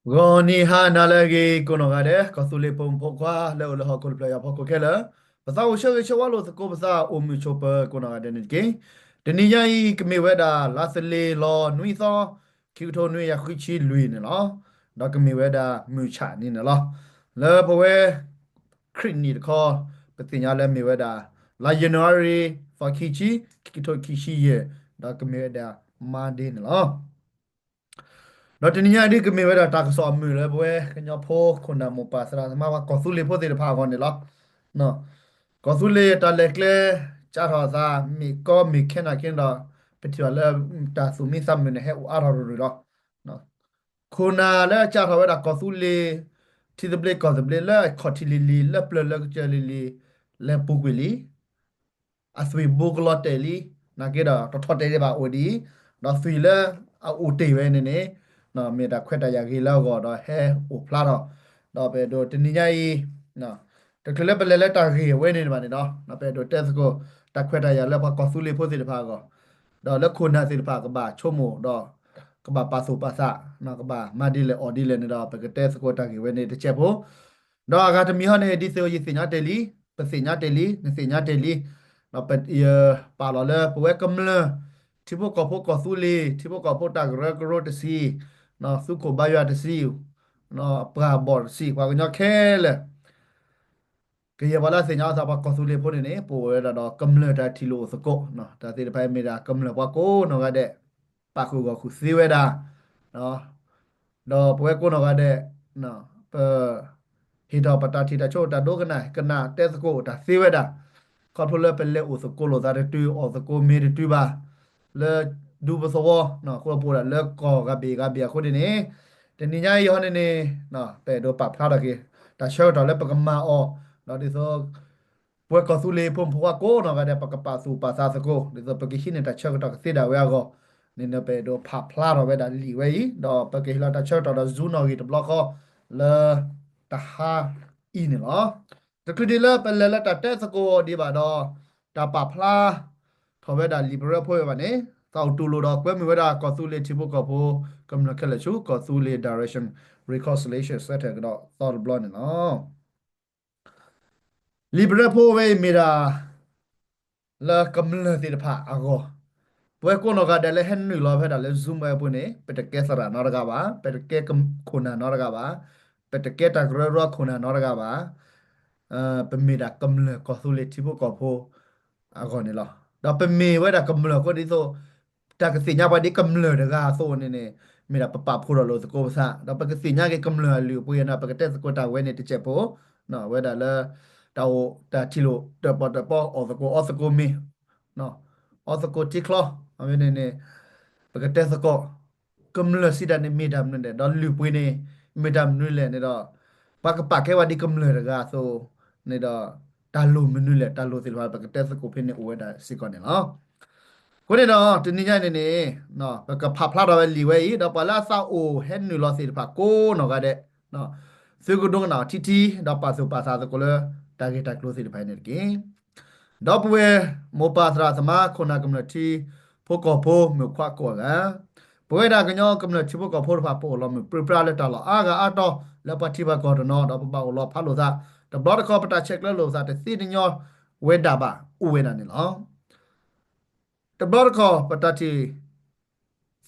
ဂီၤနံၤဟါနၤလၢအဂ့ၤ ကိးနီၢ်ဂၤဒဲး ကီၢ်သူလ့ၤဖိမုၣ်ဖိခွါလၢအိၣ်လၢဟီၣ်ခိၣ်တဖျၢၣ်ညါဖီခိၣ်ခဲလၢာ်, ပသးအိၣ်ဆၢဂ့ၤဆၢဝါလိာ်သကိးပသး အိၣ်မုာ်ဆိးပၢၤကိးနီၢ်ဂၤဒဲးန့ၣ်တက့ၢ်. တနံၤညါအံၤ ကမ့ၢ်ဝဲဒၣ်လါသလ့ၤလီၤနွံသီ ခံကထိနွံကယၤဃုဆံလွံၢ်န့ၣ်လီၤ. ဒီးကမ့ၢ်ဝဲဒၣ်မုၢ်ဆၣ်နံၤန့ၣ်လီၤ. လၢပဝဲ ခရံာ်နံၣ်တခီ ပသ့ၣ်ညါလၢမ့ၢ်ဝဲဒၣ် လါယနူၤအါရံၤ သီခံဆံ ခံကထိခံဆံယဲၢ် ဒီးကမ့ၢ်ဝဲဒၣ် Monday န့ၣ်လီၤ. ဒီးတနံၤညါအံၤဒ်ကမ့ၢ်ဝဲဒၣ်တၢ်ကစီၣ်အမုာ်လၢပဝဲကညီဖိ ခိၣ်နၢ်မိၢ်ပၢ်သရၣ်သမါ ပှၤကီၢ်သူလ့ၤဖိသ့ၣ်တဖၣ်အဂီၢ်န့ၣ်လီၤ. ကီၢ်သူလ့ၤတၢ်လဲၤကျဲ ကးထီၣ်အသး မ့ၢ်ကီမ့ၢ်ခဲနၢ်က့န့ၣ်ဒီး ပထံၣ်ဘၣ်လၢတၢ်သူၣ်မံသးမုာ်န့ၣ် ဟဲအိၣ်အါထီၣ်ရူၤရူၤလီၤ. ခိၣ်နၢ်လၢကးထီၣ်ဝဲဒၣ်ကီၢ်သူလ့ၤ ထံသဘျ့ကီၢ်သဘျ့လၢအခီၣ်ထံးလံၤလံၤ လၢပျၢၤလၢကစၢၢ်လံၤလံၤ လဲၤပူၤကွံာ်လံ အသွံၣ်ဘိကလီၤတဲာ်လံ, နာ်က့ဒီးတထီၣ်တဲာ်ဒံးဘၣ်အိၣ်ဒ်အံၤ, ဒီးသွံၣ်လၢအအိၣ်တ့ၢ်ဝဲန့ၣ်န့ၣ် မ့ၢ်တၢ်ခွဲးတၢ်ယာ်ဂ့ၤလၢအဂီၢ်ဒီးဟဲအိၣ်ဖျါထီၣ်, ဒီးပအဲၣ်ဒိးတနံၤညါအံၤ တချုးလၢပလဲၤလၢတၢ်ဂ့ၢ်အဝဲန့ၣ်ဘၣ်န့ၣ်ဒီး ပအဲၣ်ဒိးတဲသကိး တၢ်ခွဲးတၢ်ယာ်လၢပှၤကီၢ်သူလ့ၤဖိသ့ၣ်တဖၣ်အဂီၢ်, ဒီးလၢခိၣ်နၢ်သ့ၣ်တဖၣ်ကဘၣ်ဆိကမိၣ်ဒီး ကဘၣ်ပာ်သူၣ်ပာ်သး, ကဘၣ်မၤဒ်လဲၣ်အီၣ်ဒ်လဲၣ်န့ၣ်ဒီး ပကတဲသကိးတၢ်ဂ့ၢ်ဝဲန့ၣ်တစဲးဖိ ဒီးအဂၤတမံၤဟီန့ၣ် ဒ်သိးယသ့ၣ်ညါတဲာ်လံ, ပသ့ၣ်ညါတဲာ်လံ, နသ့ၣ်ညါတဲာ်လံ, ဒီးယပာ်လီၤလၢပဝဲကမျၢၢ် ထံဖိကီၢ်ဖိကီၢ်သူလ့ၤ ထံဖိကီၢ်ဖိတၢ်ကရၢကရိတဆံ, သုးခိၣ်ဘါယွၤတဆံ, ပှၤဘီၣ်တဆံ ပှၤကညီခဲလၢာ် ကယဲၢ်ပှၤလၢအသ့ၣ်ညါအသးပှၤကီၢ်သူလ့ၤဖိန့ၣ်န့ၣ် ပအိၣ်ဝဲဒၣ်ဒီးကမျၢၢ်တၢ်ထံၣ်လိာ်အိၣ်သကိး, တၢ်သ့ၣ်တဖၣ်အံၤမ့ၢ်ဒၣ်ကမျၢၢ်ပှၤကိးနီၢ်ဂၤဒဲး ပာ်ဃုာ်ဂီၢ်ဃုာ်သ့ဝဲဒၣ်, ဒီးပဝဲကိးနီၢ်ဂၤဒဲး ပ ဟ့ၣ်ထီၣ်ပတၢ်ထံၣ်တၢ်ဆိကမိၣ်တၢ်ဒိကနၣ် ကနၣ်တဲသကိးတၢ်သ့ဝဲဒၣ်, ခီဖျိလၢပလဲၤအိၣ်သကိးလိာ်သးတတုၤ အီၣ်သကိးမ့ၤတတုၤဘၣ် လၢဒူပသဝီ ဃိပအိၣ်ဒၣ်လၢကီၢ်ဂၤဘ့ၣ်ဂၤဘ့ၣ်အဃိန့ၣ်န့ၣ်, တနံၤညါအံၤဟီန့ၣ်န့ၣ် ပအဲၣ်ဒိးပာ်ဖျါထီၣ်က့ၤ တၢ်ဆၢကတီၢ်လၢပကမၤအီၤ, ဒီးဒ်သိး ပဝဲကီၢ်သူလ့ၤဖိမုၣ်ဖိခွါကိးနီၢ်ဂၤဒဲး ပကပာ်သူၣ်ပာ်သးသကိး ဒ်သိးပကဟံးန့ၢ်တၢ်ဆၢကတီၢ်ကသ့ဒၣ်ဝဲအဂီၢ်န့ၣ် ပအဲၣ်ဒိးဖးဖျါထီၣ်ဝဲဒၣ်လံာ်ဝဲအံၤ ဒီးပကဟ့ၣ်လီၤတၢ်ဆၢကတီၢ်ဒီး Zoom နီၣ်ဂံၢ်တဘျီဃီ လၢတဟါအံၤန့ၣ်လီၤ. တချုးဒံးလၢပလဲၤလၢတၢ်တဲသကိးဒံးဘၣ်ဒီး တၢ်ပာ်ဖျါထီၣ်ဝဲဒၣ်လံာ်ပရၢဖိဝဲဘၣ်န့ၣ် သးအိၣ်တူၢ်လိာ်ဒီးကွဲမုာ်ဝဲဒၣ်ကီၢ်သူလ့ၤထံဖိကီၢ်ဖိ ကမျၢၢ်ခဲလၢာ်ဆူ ကီၢ်သူလ့ၤ Direction Reconciliation Center ကဒီးသီတဘျီန့ၣ်လီၤ. လံာ်ပရၢဖိဝဲအံၤမ့ၢ်ဒၣ် လၢကမျၢၢ်သ့ၣ်တဖၣ်အဂီၢ်, ပဝဲကိးနီၢ်ဂၤဒဲးလၢဟဲနုာ်လီၤဖဲဒၣ်လၢ Zoom ဝဲအပူၤန့ၣ် ပတကဲသရၣ်နီတဂၤဘၣ်, ပတကဲခိၣ်နၢ်နီတဂၤဘၣ်, ပတကဲတၢ်ကရၢကရိခိၣ်နၢ်နီတဂၤဘၣ်, ပမ့ၢ်ဒၣ်ကမျၢၢ်ကီၢ်သူလ့ၤထံဖိကီၢ်ဖိ အဂီၢ်န့ၣ်လီၤ. ဒီးပမ့ၢ်ဝဲဒၣ်ကမျၢၢ်အဃိဒ်သိး တၢ်ကသ့ၣ်ညါပှၤဒ်ကမျၢၢ်တဂၤအသိးန့ၣ်န့ၣ် မ့ၢ်ဒၣ်ပပာ်ဖှိၣ်ထီၣ်လိာ်သကိးပသး ဒီးပကသ့ၣ်ညါက့ၤကမျၢၢ်အလုၢ်အပှ့ၤန့ၣ် ပကတဲသကိးတၢ်ဝဲန့ၣ်တစဲးဖိ ဝဲဒၣ်လၢ တၢ်အိၣ်တၢ်ထံၣ်လိာ်တၢၣ်ပီၣ်တၢၣ်ပီ အီၣ်သကိးအီသကိးမ့ၤ အီသကိးထံချီ အဝဲန့ၣ်န့ၣ် ပကတဲသကိး ကမျၢၢ်စံးတၢ်န့ၣ်မ့ၢ်တၢ်မနုၤလဲၣ် ဒီးလုၢ်ပှ့ၤန့ၣ် မ့ၢ်တၢ်မနုၤလဲၣ်န့ၣ်ဒီး ပှၤကပာ်ကဲဝဲဒ်ကမျၢၢ်တဂၤအသိးန့ၣ်ဒီး တၢ်လိၣ်မနုၤလဲၣ် တၢ်လိၣ်သ့ၣ်တဖၣ် ပကတဲသကိးဖဲန့ၣ်အိၣ်ဝဲဒၣ်စ့ၢ်ကီးန့ၣ်လီၤ. အဃိန့ၣ်ဒီး တနံၤညါန့ၣ်န့ၣ် ပကဖးဖျါထီၣ်ဝဲလံာ်ဝဲအံၤ ဒီးပှၤလၢအသးအိၣ်ဟဲနုာ်လီၤသ့ၣ်တဖၣ်ကိးနီၢ်ဂၤဒဲး သုကဒိကနၣ်အီၤထံထံ ဒီးပာ်သူၣ်ပာ်သးသကိးလၢ တၢ်ဂ့ၢ်တၢ်ကျိၤသ့ၣ်တဖၣ်အံၤန့ၣ်တက့ၢ်. ဒီပုၢ်ဝဲၢ်မိၢ်ပၢ်သရၣ်သမါ ခိၣ်နၢ်ကမျၢၢ်ထံဖိကီၢ်ဖိ မုၣ်ခွါကိးဂၤ, ပဝဲဒၣ်ကညီကမျၢၢ်ထံဖိကီၢ်ဖိတဖၣ် ပအိၣ်လီၤမုၢ်ပြံပြါလၢတၢ်လီၢ်အါဂၤအါတီၤ လၢပှၤထံပှၤကီၢ်တနီၤ ဒီးပဘၣ်အိၣ်လီၤဖးလိာ်သး တဘျီတခီၣ်ပတၢ်ဆဲးကျၢလိာ်သးတသ့တညီဝဲဒၣ်ဘၣ် အိၣ်ဝဲဒၣ်န့ၣ်လီၤ. တဘျီတခီၣ် ပတၢ်ထံၣ်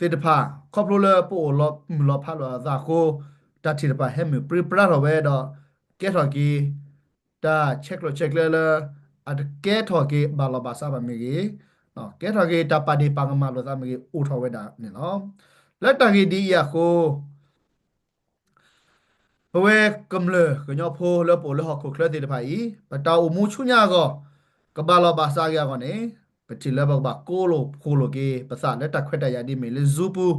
သ့ၣ်တဖၣ် ခီဖျိလၢပအိၣ်လီၤမုၢ်လီၤဖးလိာ်အသးအဃိ တၢ်ထံၣ်တဖၣ်ဟဲမုၢ်ပြံပြါထီၣ်ဝဲဒီး ကဲထီၣ်က့ၤ တၢ်ဆဲးကျိးဆဲးကျၢလၢ အတကဲထီၣ်က့ၤဘၣ်လီၢ်ဘၣ်စးဘၣ်မ့ၢ်ဂ့ၤ, ကဲထီၣ်က့ၤတၢ်ပာ်ဒ့ၣ်ပာ်ကမၣ်လိာ်သးမ့ၢ်ဂ့ၤ အိၣ်ထီၣ်ဝဲဒၣ်န့ၣ်လီၤ. လၢတၢ်ဂ့ၢ်ဒ်အံၤအဃိ ပဝဲကမျၢၢ်ကညီဖိလၢပအိၣ်လၢဟီၣ်ခိၣ်ချၢသ့ၣ်တဖၣ်အံၤ ပတၢ်အိၣ်မူဆူညါအဂီၢ် ကဘၣ်လီၢ်ဘၣ်စးက့ၤအဂီၢ်န့ၣ် ပထံၣ်လၢပကဘၣ်ကိးလိာ်ဖှိၣ်လိာ်က့ၤပသးလၢတၢ်ခွဲးတၢ်ယာ်ဒ်မ့ၢ်လၢ Zoom ပူၤ,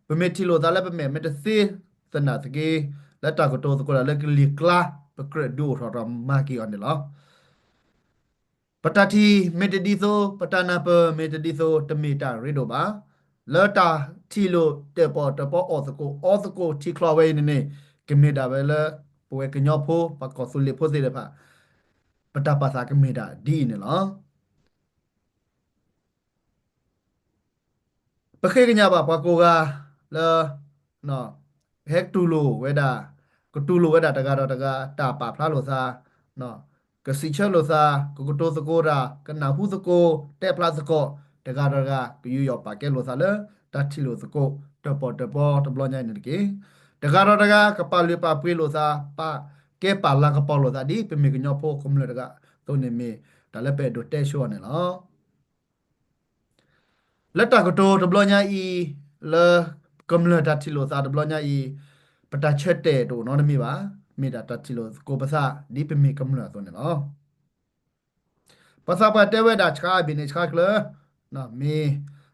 ပမ့ၢ်ထံၣ်လိာ်သးလၢပမဲာ်မ့ၢ်တသ့သနာ်သက့ လၢတၢ်ကတိၤသကိးတၢ်လၢကလံၤကျါ ပကြၢးဒုးအိၣ်ထီၣ်ဒီးမၤက့ၤအီၤန့ၣ်လီၤ. ပတၢ်ထံၣ်မ့ၢ်တဒ်သိး ပတၢ်နၢ်ပၢၢ်မ့ၢ်တဒ်သိး တမ့ၢ်တၢ်ရ့ဒိၣ်ဘၣ်. လၢတၢ်ထံၣ်လိာ်တၢၣ်ပီၣ်တၢၣ်ပီ အီၣ်သကိးအီသကိးထံချီဝဲအံၤန့ၣ်န့ၣ် ကမ့ၢ်ဒၣ်ဝဲလၢ ပဝဲကညီဖိ ပှၤကီၢ်သူလ့ၤဖိသ့ၣ်တဖၣ် ပတၢ်ပာ်သးကမ့ၢ်ဒၣ်ဒ်အံၤန့ၣ်လီၤ. ပဃ့ကညးဘၣ်ပှၤကိးဂၤလၢ ပ ဟဲတူၢ်လိာ်ဝဲဒၣ်, ကတူၢ်လိာ်ဝဲဒၣ်တဂၤဒီးတဂၤ တၢ်ပာ်ဖျါလိာ်သး, ကစံးဆၢလိာ်သး, ကကတိၤသကိးတၢ်, ကနၢ်ဟူသကိး, တဲဖျါသကိး, တဂၤဒီးတဂၤ ကယူးယီၣ်ပာ်ကဲလိာ်သးလၢ တၢ်ထံၣ်လိာ်သကိး တၢၣ်ပီၣ်တၢၣ်ပီတဘျီညါအံၤန့ၣ်တက့ၢ်. တဂၤဒီးတဂၤ ကပာ်လုၢ်ပာ်ပှ့ၤလိာ်သး, ပာ်ကဲပာ်လၤကပီၤလိာ်သးဒ်ပမ့ၢ်ကညီဖိကမျၢၢ်တဂၤအသိးန့ၣ်မ့ၢ် တၢ်လၢပအဲၣ်ဒိးတဲဆိအီၤန့ၣ်လီၤ. လၢတၢ်ကတိၤတဘျီညါအံၤ, လၢကမျၢၢ်တၢ်ထံၣ်လိာ်သးတဘျီညါအံၤ, ပတၢ်ဆၢတဲာ်တအိၣ်နီတမံၤဘၣ်, မ့ၢ်ဒၣ်တၢ်ထံၣ်လိာ်သကိးပသး ဒ်ပမ့ၢ်ကမျၢၢ်အသိးန့ၣ်လီၤ. ပှၤသးပှၢ်တဲဝဲဒၣ်ဆှါအဘ့ၣ်န့ၣ်ဆှါကျၢၤ, မ့ၢ်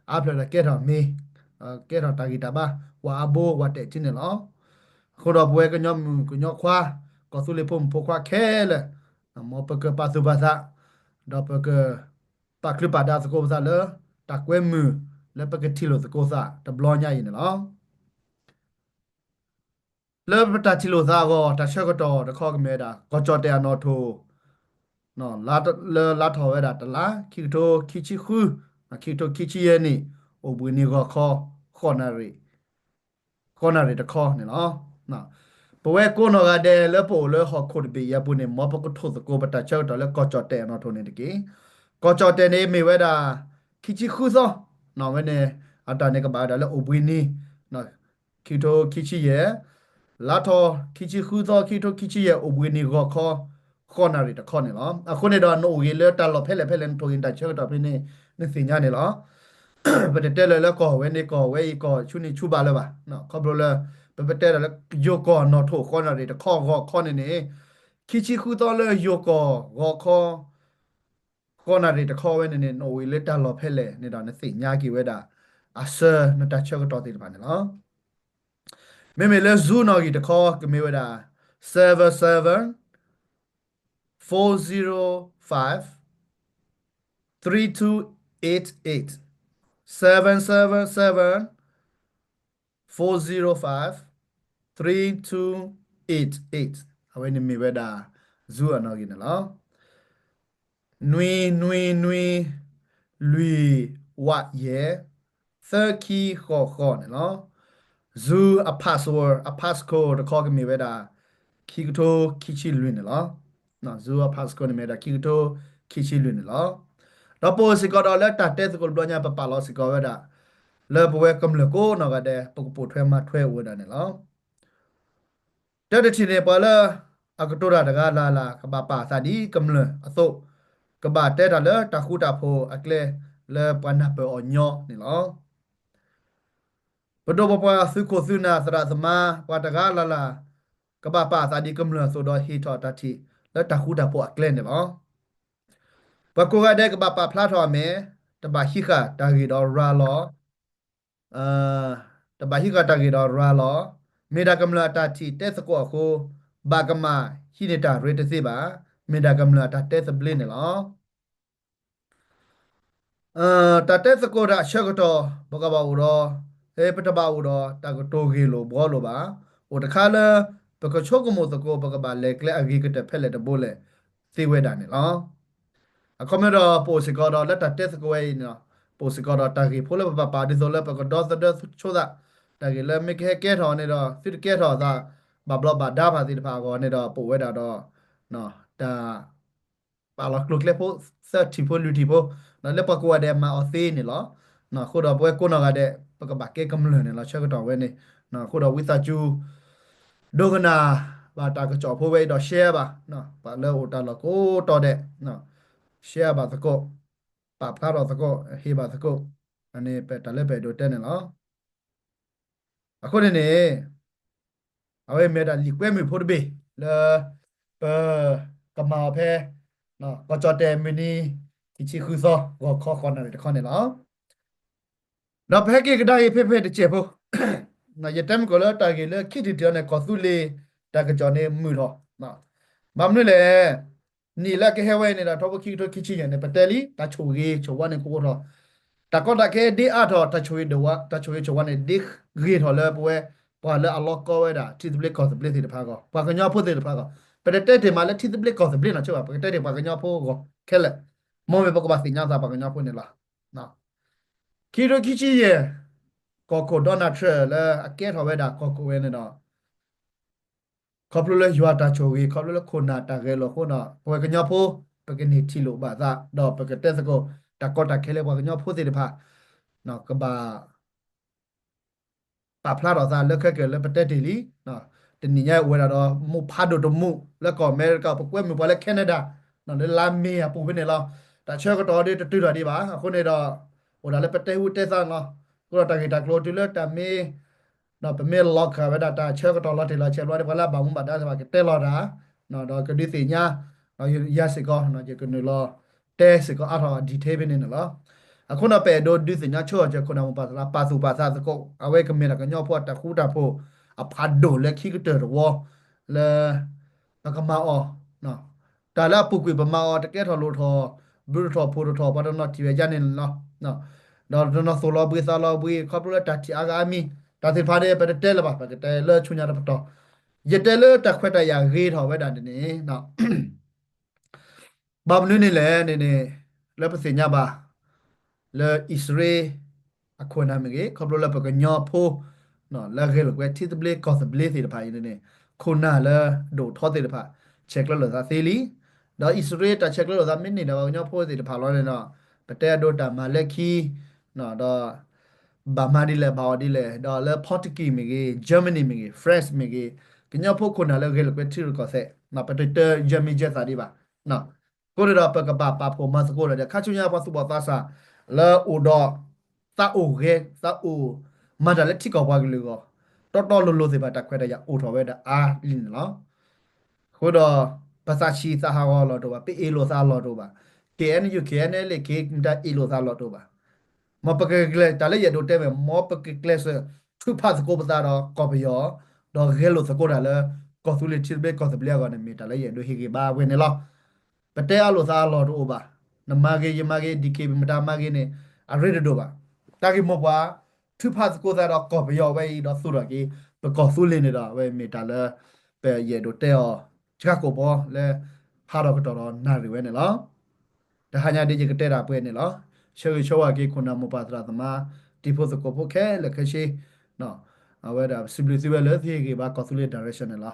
အါဖျၢၣ်ဒီးကဲထီၣ်မ့ၢ်, ကဲထီၣ်တၢ်ဂံၢ်တၢ်ဘါ, ဝၤအါဘိ ဝၤတဲာ်ထံန့ၣ်လီၤ. အဃိဒီးပဝဲကညီမုၣ်ကညီခွါ, ကီၢ်သူလ့ၤဖိမုၣ်ဖိခွါခဲလၢာ်, မ်ပကပာ်သူၣ်ပာ်သး, ဒီးပက ပာ်ချုးပာ်ဒါသကိးပသးလၢ တၢ်ကွဲမုာ်လၢပကထံၣ်လိာ်သကိးသးတဘျီညါအံၤန့ၣ်လီၤ. လၢပတၢ်ထံၣ်လိာ်သးအဂီၢ် တၢ်ဆၢကတီၢ်တခီကမ့ၢ်ဝဲဒၣ် ကီၢ်ကၠီၣ်တဲၣ်အနီၣ်ထိၣ် လၢလါထီၣ်ဝဲဒၣ်တလါ ခံကထိခံဆံဃု, ခံကထိခံဆံယဲၢ်နံၣ်, အိၣ်ဘှံးနံၤဂီၤခီ ဃိးနၣ်ရံၣ် ဃိးနၣ်ရံၣ်တခီန့ၣ်လီၤ. ပဝဲကိးနီၢ်ဂၤဒဲးလၢပအိၣ်လၢဟီၣ်ခိၣ်တဘ့ၣ်အံၤအပူၤန့ၣ် မ်ပကထိၣ်သကိးပတၢ်ဆၢကတီၢ်လၢကီၢ်ကၠီၣ်တဲၣ်အနီၣ်ထိၣ်န့ၣ်တက့ၢ်. ကီၢ်ကၠီၣ်တဲၣ်န့ၣ်မ့ၢ်ဝဲဒၣ် ခံဆံဃုသီ, ဝဲန့ၣ် အတၢ်န့ၣ်ကဘၣ်ဝဲဒၣ်လၢအိၣ်ဘှံးနံၤ ခံကထိခံဆံယဲၢ်, လါထီၣ်ခံဆံဃုသီ ခံကထိခံဆံယဲၢ် အိၣ်ဘှံးနံၤဂီၤခီ ဃိးနၣ်ရံၣ်တခီန့ၣ်လီၤ. အဃိန့ၣ်ဒီးနအိၣ်ဂ့ၤလၢတၢ်လီၢ်ဖဲလဲၣ်ဖဲလဲၣ် နထိၣ်ဂ့ၤနတၢ်ဆၢကတီၢ်ဖဲန့ၣ် နသ့ၣ်ညါန့ၣ်လီၤ. ပတတဲလၢၤလၢကီၢ်ဝဲန့ၣ် ကီၢ်ဝဲအံၤ ကီၢ်ဆူန့ၣ်ဆူဘၣ်လၢၤဘၣ်. ခီဖျိလၢ ပပတဲဒီးလၢယိၤကီၢ်နီၣ်ထိၣ် ဃိးနၣ်ရံၣ်တခီဂီၤခီန့ၣ်န့ၣ်, ခံဆံဃုသီလၢယိၤကီၢ်ဂီၤခီ ဃိးနၣ်ရံၣ်တခီဝဲန့ၣ်န့ၣ် နအိၣ်ဂ့ၤလၢတၢ်လီၢ်ဖဲလဲၣ်န့ၣ်ဒီး နသ့ၣ်ညါက့ၤဝဲဒၣ် အဆၢနတၢ်ဆၢကတီၢ်သ့ၣ်တဖၣ်န့ၣ်လီၤ. မ့မ့ၢ်လၢ Zoom နီၣ်ဂံၢ်တခီ ကမ့ၢ်ဝဲဒၣ် seven seven four zero five three two eight eight, seven seven seven four zero five three two eight eight. အဝဲန့ၣ်မ့ၢ်ဝဲဒၣ် Zoom အနီၣ်ဂံၢ်န့ၣ်လီၤ. နွံနွံနွံ လွံၢ်ဝးယဲၢ် သၢခံဃိးဃိးန့ၣ်လီၤ. Zoom အ password အ passcode တခီကမ့ၢ်ဝဲဒၣ် ခံကထိခံဆံလွံၢ်န့ၣ်လီၤ. Zoom အ passcode န့ၣ်မ့ၢ်ဝဲဒၣ် ခံကထိခံဆံလွံၢ်န့ၣ်လီၤ. ဒီးပအိၣ်စ့ၢ်ကီးဒီးလၢတၢ်တဲသကိးတဘျီညါ ပပာ်လီၤစ့ၢ်ကီးဝဲဒၣ် လၢပဝဲကမျၢၢ်ကိးနီၢ်ဂၤဒဲး ပကပိာ်ထွဲမၤထွဲအိၣ်ဝဲဒၣ်န့ၣ်လီၤ. တၢ်တထံၣ်န့ၣ် ပှၤလၢအကတိၤတၢ်တဂၤလၢ်လၢ် ကဘၣ်ပာ်သးဒ်ကမျၢၢ်အသိး, ကဘၣ်တဲတၢ်လၢတၢ်ဃူတၢ်ဖိးအကျဲ လၢပှၤနၢ်ပၢၢ်အီၤညီန့ၣ်လီၤ. ပဒိၣ်ပပှၢ်သုးခိၣ်သုးနၢ်သရၣ်သမါ ပှၤတဂၤလၢ်လၢ် ကဘၣ်ပာ်အသးဒ်ကမျၢၢ်အသိးဒီးဟ့ၣ်ထီၣ်တၢ်ထံၣ်လၢတၢ်ဃူတၢ်ဖိးအကျဲန့ၣ်လီၤ. ပှၤကိးဂၤဒဲးကဘၣ်ပာ်ဖျါထီၣ်အမဲာ်, တဘၣ်ဟံးဃာ်တၢ်ဂ့ၢ်ဒီးရၤလီၤ တဘၣ်ဟံးဃာ်တၢ်ဂ့ၢ်ဒီးရၤလီၤ. မ့ၢ်ဒၣ်ကမျၢၢ်အတၢ်ထံၣ်တဲသကိးအဃိ, ဘၣ်ကမၣ်ဟံးန့ၢ်တၢ်ရ့တသ့ဘၣ်. မ့ၢ်ဒၣ်ကမျၢၢ်အတၢ်တဲသဘျ့န့ၣ်လီၤ. တၢ်တဲသကိးတၢ်အဆၢကတီၢ် ပကဘၣ်အိၣ်ဒီး, ပတဘၣ်အိၣ်ဒီးတၢ်ကတိၤဂ့ၢ်လိာ်ဘှီလိာ်ဘၣ်. အိၣ်တခါလၢ ပကဆိကမိၣ်သကိး ပကဘၣ်လဲၤကျဲအဂ့ၤကတၢၢ်ဖဲလဲၣ်တဘိလဲၣ် သ့ဝဲဒၣ်န့ၣ်လီၤ. အခီပညီဒီး ပအိၣ်စ့ၢ်ကီးဒီးလၢတၢ်တဲသကိးဝဲအံၤန့ၣ်, ပအိၣ်စ့ၢ်ကီးဒီးတၢ်ဂ့ၢ်ဖိလၢပဘၣ်ပာ်ဒ်သိးလၢပကဒီသဒၢဆိသး, တၢ်ဂ့ၢ်လၢမ့ၢ်ကဟဲကဲထီၣ်န့ၣ်ဒီး သုတကဲထီၣ်သး ဘၣ်ဘျီးဘၣ်ဒါဖးသ့ၣ်တဖၣ်အဂီၢ်န့ၣ်ဒီး ပအိၣ်ဝဲဒၣ်ဒီး တၢ် ပာ်လီၤကျိၤကျဲဖိ သၢထံၣ်ဖိလွံၢ်ထံၣ်ဖိ, လၢပှၤကိးဂၤဒဲးမၤအီၤသ့န့ၣ်လီၤ. အဃိဒီးပဝဲကိးနီၢ်ဂၤဒဲး ပကဘၣ်ကဲကမျၢၢ်န့ၣ်လီၤ ဆၢကတီၢ်ဝဲန့ၣ်. အဃိဒီးဝံသးစူၤ ဒိကနၣ်ဘၣ်တၢ်ကစီၣ်ဖိဝဲအံၤဒီး share ဘၣ်, ပှၤလၢအိၣ်တၢ်လီၢ်ကိးတီၤဒဲး share ဘၣ်သကိး, ပာ်ဖျါထီၣ်သကိး, ဟ့ၣ်ဘၣ်သကိး, အန့ၣ်ပတၢ်လၢပအဲၣ်ဒိးတဲန့ၣ်လီၤ. အဃိန့ၣ်န့ၣ် အဝဲမ့ၢ်ဒၣ်လံာ်ကွဲမုာ်ဖိတဘ့ၣ်လၢ ပကမၤအီၤဖဲ ကီၢ်ကၠီၣ်တဲၣ်မုၢ်နံၤ ခံဆံဃုသီ ဂီၤခီဃိးနၣ်ရံၣ်တခီန့ၣ်လီၤ. ဒီးပဟဲက့ၤကဒါက့ၤဖဲဖဲတစဲးဖိ, ယတဲမ့ၢ်ကီးလၢတၢ်ဂ့ၢ်လၢခံထံၣ်တထံၣ်အံၤန့ၣ် ကီၢ်သူလ့ၤတၢ်ကစီၣ်န့ၣ်မုာ်ထီၣ်, ဘၣ်မနုၤလဲၣ် နံၣ်လၢကဟဲဝဲအံၤန့ၣ်ဒီး ထီဘိခံကထိခံဆံယဲၢ်န့ၣ် ပတဲလံ တၢ်ဆိၣ်ဂ့ၤဆိၣ်ဝါန့ၣ်ကအိၣ်ထီၣ်, တၢ်ကီတၢ်ခဲဒ့အါထီၣ်, တၢ်ဆိၣ်ဂ့ၤဒဝါ, တၢ်ဆိၣ်ဂ့ၤဆိၣ်ဝါန့ၣ် ဒ့ဂ့ၤထီၣ်လၢပဝဲ ပှၤလၢအလီၢ်ကီဝဲဒၣ် ထံသဘျ့ကီၢ်သဘျ့သ့ၣ်တဖၣ်အဂီၢ်, ပှၤကညီဖိသ့ၣ်တဖၣ်အဂီၢ်, ပတတဲတ့ၢ်မးလၢထံသဘျ့ကီၢ်သဘျ့နီၣ်ဆိဘၣ်, ပကတဲတ့ၢ်ပှၤကညီဖိအဂီၢ်ခဲလၢာ်, မ်မ့ၢ်ပကဘၣ်သ့ၣ်ညါသးပှၤကညီဖိန့ၣ်လီၤ. ခံကထိခံဆံယဲၢ် ကီၢ်ခိၣ် Donald Trump လၢအကဲထီၣ်ဝဲဒၣ်ကီၢ်ခိၣ်ဝဲန့ၣ်ဒီး ခီဖျိလၢယွၤတၢ်ဆိၣ်ဂ့ၤ ခီဖျိလၢခိၣ်နၢ်တၢ်ဂဲၤလိာ်အဃိဒီး ပဝဲကညီဖိ ပကန့ၢ်ထံၣ်လိာ်ဘၣ်သး ဒီးပကတဲသကိး တၢ်ကီတၢ်ခဲလၢပှၤကညီဖိသ့ၣ်တဖၣ် ကဘၣ် ပာ်ဖျါထီၣ်သးလၢခဲကၢၢ်လၢပတဲတ့ၢ်လံ. တနံၤညါအိၣ်ဝဲဒၣ်ဒီး မူးဖးဒိၣ်တမူး လၢကီၢ်အမဲရကၤ ပကွဲမုာ်ပှၤလၢ Canada လၢလါမ့ၤအပူၤဖဲန့ၣ်လီၤ. တၢ်ဆၢကတီၢ်ဒီးတတုၤထီၣ်ဒံးဘၣ်. အဃိန့ၣ်ဒီး အိၣ်ဒၣ်လၢပတဲဟူတဲသါန့ၣ်လီၤ. အဃိဒီးတၢ်ဂ့ၢ်တၢ်ကျိၤတုၤလၢတၢ်မ့ၢ် ပမ့ၢ်လီၤခၢၣ်ဝဲဒၣ်တၢ်ဆၢကတီၢ်လီၤတံၢ်လီၤဆဲးဘျီန့ၣ် ပှၤလၢအဘၣ်မူဘၣ်ဒါသ့ၣ်တဖၣ်ကတဲလီၤတၢ် ဒီးကဒုးသ့ၣ်ညါ ဒီးယၤစ့ၢ်ကီး ယကနုာ်လီၤတဲစ့ၢ်ကီးအါထီၣ် detail ဖဲန့ၣ်န့ၣ်လီၤ. အဃိဒီးပအဲၣ်ဒိးဒုးသ့ၣ်ညါဆိအီၤ ကခိၣ်နၢ်မိၢ်ပၢ်သရၣ် ပာ်သူၣ်ပာ်သးသကိး အဝဲကမ့ၢ်ဒၣ်ကညီဖိအတၢ်ဃူတၢ်ဖိး အဖးဒိၣ်လၢခံကတၢၢ်တဝီ လၢ ပကမၤအီၤ တၢ်လၢအပူၤကွံာ်ပမၤအီၤ တကဲထီၣ်လိၣ်ထီၣ် ဘျုးတထီၣ်ဖှိၣ်တထီၣ် ပှၤတနီၤထံၣ်ဝဲဒ်န့ၣ်လီၤ. ဒီးတနီၤသိၣ်လီၤဘှံးသးလီၤဘှံး ခီဖျိလၢတၢ်ထံၣ်အါဂၤအါမံၤ တၢ်သ့ၣ်တဖၣ်န့ၣ် ပတတဲလၢၤဘၣ် ပကတဲလၢဆူညါတပတီၢ်. ယတဲလၢတၢ်ခွဲးတၢ်ယာ်ဂ့ၤထီၣ်ဝဲဒၣ်န့ၣ်န့ၣ် ဘၣ်မနုၤန့ၣ်လဲၣ်န့ၣ်န့ၣ် လၢပသ့ၣ်ညါဘၣ် လၢအံၣ်စရ့လး အခိၣ်နၢ်မ့ၢ်ဂ့ၤ ခီဖျိလၢပကညီဖိ လၢအဂဲၤလိာ်ကွဲထံသဘျ့ကီၢ်သဘျ့သ့ၣ်တဖၣ်အံၤန့ၣ်န့ၣ် ခိၣ်နၢ်လၢဒိၣ်ထီသ့ၣ်တဖၣ် ဆဲးကျၢလိာ်သးသ့လံ. ဒီးအံၣ်စရ့လးတၢ်ဆဲးကျၢလိာ်သးမ့ၢ်န့ၢ်ဒီးပှၤကညီဖိသ့ၣ်တဖၣ်လီၤန့ၣ်ဒီး ပတဲအဒိတၢ်မၤလၢခံ ဒီး ဘၣ်မၤဒ်လဲၣ် ဘၣ်အီၤဒ်လဲၣ် ဒီးလၢ Portuguese မ့ၢ်ဂ့ၤ Germany မ့ၢ်ဂ့ၤ France မ့ၢ်ဂ့ၤ ကညီဖိခိၣ်နၢ်လၢဂဲၤလိာ်ကွဲထံရူၢ်ကီၢ်သဲး ပတတၢ ယဲမံၤယဲသးဒံးဘၣ်. အဃိန့ၣ်ဒီး ပကဘၣ်ပာ်ဖှိၣ်မၤသကိးဒီး ခါဆူညါပှၤသူၣ်ဘီၣ်သးစၢ် လၢအိၣ်ဒီး သးအိၣ်ဂဲၤ သးအိၣ် မၤတၢ်လၢထံကီၢ်ပှၤကလုာ်အဂီၢ် တီတီလိၤလိၤသ့ၣ်တဖၣ် တၢ်ခွဲးတၢ်ယာ်အိၣ်ထီၣ်ဝဲဒၣ်အါလံန့ၣ်လီၤ. အဃိဒီး ပသးဆံးသးဟးဂီၤအလီၢ်တအိၣ်ဘၣ်, ပအ့ၣ်လိာ်သးအလီၢ်တအိၣ်ဘၣ်, က့ၤအဲၣ်ယူၣ် က့ၤအဲၣ်အဲၣ်လ့ၣ် က့ၤမတၤအ့ၣ်လိာ်သးအလီၢ်တအိၣ်ဘၣ်. မ်ပကကျဲၤတၢ်လၢယအဲၣ်ဒိးတဲဝဲ မ်ပကကျဲးစၢးထုးဖးသကိးပသးဒီးကီၢ်ပယီၤ, ဒီးဂဲၤလိာ်သကိးတၢ်လၢ ကီၢ်သူလ့ၤထံသဘျ့ကီၢ်သဘျ့အဂီၢ်န့ၣ် မ့ၢ်တၢ်လၢယအဲၣ်ဒိးဟ့ၣ်ဂံၢ်ဘါဝဲန့ၣ်လီၤ. ပတဲအလိာ်သးအလီၢ်တအိၣ်ဘၣ်. နမၤဂ့ၤ ယမၤဂ့ၤ ဒံၣ်က့ၤမတၤမၤဂ့ၤန့ၣ် အရ့တဒိၣ်ဘၣ်. တၢ်ဂ့ၢ်မိၢ်ပှၢ် ထုးဖးသကိးသးဒီးကီၢ်ပယီၤဝဲအံၤ ဒီးသူၣ်ထီၣ်က့ၤ ပကီၢ်သူလ့ၤန့ၣ်ဒီး အဝဲမ့ၢ်တၢ်လၢ ပယအဲၣ်ဒိးတဲအီၤ ဆှၢကိာ်ဘီလၢ ဟးထီၣ်ကတီၢ်ဒီးနၣ်ရံၣ်ဝဲန့ၣ်လီၤ. တဟါညါဒ်ယကတဲတၢ်ပှဲၤန့ၣ်လီၤ. ဆၢဂ့ၤဆၢဝါက့ၤခိၣ်နၢ်မိၢ်ပၢ်သရၣ်သမါ တံၤဖိသကိးဖိခဲလၢာ်ခဲဆ့ အဝဲဒၣ်စံးဘျုးသုဝဲလၢသုဟ့ၣ်ဂံၢ်ဘါကီၢ်သူလ့ၤ direction န့ၣ်လီၤ.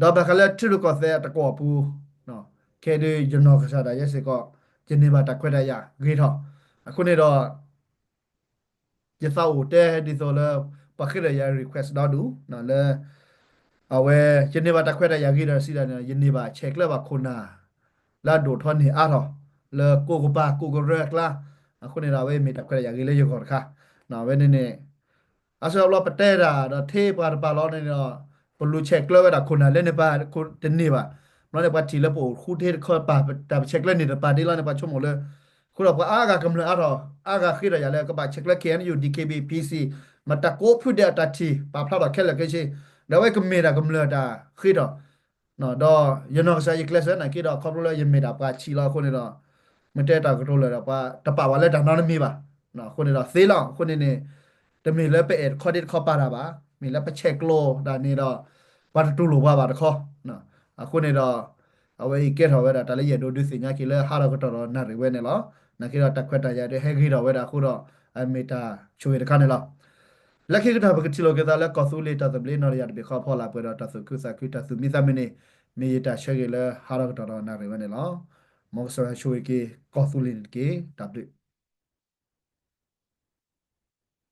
ဒီးဘၣ်ဃးလၢထံရူၢ်ကီၢ်သဲးအတကွီၢ်အပူၤ ခဲဒုးယနီၢ်ကစၢ်ဒၣ်ယဲစ့ၢ်ကီး ယန့ၢ်ဘၣ်တၢ်ခွဲးတၢ်ယာ်ဂ့ၤထီၣ်. အဃိန့ၣ်ဒီး ယသးအိၣ်တဲဒ်သိးလၢ ပှၤဃ့ထီၣ်ယၤ request ဒီဒူၣ် လၢ အဝဲ ယန့ၢ်ဘၣ်တၢ်ခွဲးတၢ်ယာ်ဂ့ၤဒီးစံးဒၣ်န့ၣ် ယန့ၢ်ဘၣ်ဆဲးကျၢဘၣ်ခိၣ်နၢ် လၢအဒိၣ်ထီန့ၢ်အါထီၣ် လၢကိးကပၤကိးကရၢအကျါ, အဃိန့ၣ်ဒီး အဝဲမ့ၢ်တၢ်ခွဲးတၢ်ယာ်ဂ့ၤလၢယဂီၢ်တခါ, အဝဲန့ၣ်န့ၣ် အါစုအါဘျီပတဲတၢ်ဒီးထဲပှၤတပၤလီၤန့ၣ်ဒီး ပလူၤဆဲးကျၢဝဲဒၣ်ခိၣ်နၢ်လၢန့ၣ်ပၤတန့ၢ်ဘၣ်. ဘျီန့ၣ်ပှၤထံၣ်လၢပအိၣ်ဃူထ့တခီပၤ တၢ်ပဆဲးကျၢန့ၣ်တပၤဒ်လီၤန့ၣ် ပှၤဆိကမိၣ်လၢ အဃိဒီးပှၤအါဂၤကမျၢၢ်အါထီၣ် အါဂၤဃ့ထီၣ်ယၤလၢကဘၣ်ဆဲးကျၢ K N U D K B P C မ့ၢ်တၢ်ကိးဖုဒဲးအတၢ်ထံၣ် ပာ်ဖျါထီၣ်ခဲလၢာ်ခဲဆ့ ဒီးအဝဲကမ့ၢ်ဒၣ်ကမျၢၢ်တၢ်ဃ့ထီၣ် ဒီးယနီၢ်ကစၢ်ယကျဲးစၢးနာ်က့ဒီး ခီဖျိလၢယမ့ၢ်ဒၣ်ပှၤဆံးလီၤအဃိန့ၣ်ဒီး မ့ၢ်တဲတၢ်ကတိၤလၢာ်ဒီး ပှၤတပာ်ဝဲလၢတၢ်နီတမံၤဘၣ်. အဃိန့ၣ်ဒီးသ့လီၤ. အဃိန့ၣ်န့ၣ် တမ့ၢ်လၢပအဲၣ်တခီဒ့တခီပာ်တၢ်ဘၣ်. မ့ၢ်လၢပဆဲးကျိးတၢ်န့ၣ်ဒီး ပှၤတတူၢ်လိာ်ပှၤဘၣ်တခီ. အဃိန့ၣ်ဒီး အဝဲအံၤကဲထီၣ်ဝဲဒၣ်တၢ်လၢယအဲၣ်ဒိးဒုးသ့ၣ်ညါက့ၤလၢဟးထီၣ်ကတီၢ်ဒီးနၣ်ရံၣ်ဝဲန့ၣ်လီၤ. နာ်က့ဒီးတၢ်ခွဲးတၢ်ယာ်ဒုးဟဲဂ့ၤထီၣ်ဝဲဒၣ်အဃိဒီး အမ့ၢ်တၢ်ဆိၣ်ဂ့ၤတခါန့ၣ်လီၤ. လၢခံကတၢၢ်ပကထံၣ်လိာ်က့ၤသးလၢကီၢ်သူလ့ၤတၢ်သဘျ့နီၢ်တယၢ်တဘ့ၣ်ဃီဖီလာ်ပှဲၤဒီးတၢ်သူၣ်ခုသးခုတၢ်သူၣ်မံသးမုာ်န့ၣ် မ့ၢ်ယတၢ်ဆၢဂ့ၤလၢဟးထီၣ်ကတီၢ်ဒီးနၣ်ရံၣ်ဝဲန့ၣ်လီၤ. မ်ကစၢ်ယွၤဆိၣ်ဂ့ၤက့ၤကီၢ်သူလ့ၤန့ၣ်တက့ၢ်. တၢ်ဘျုး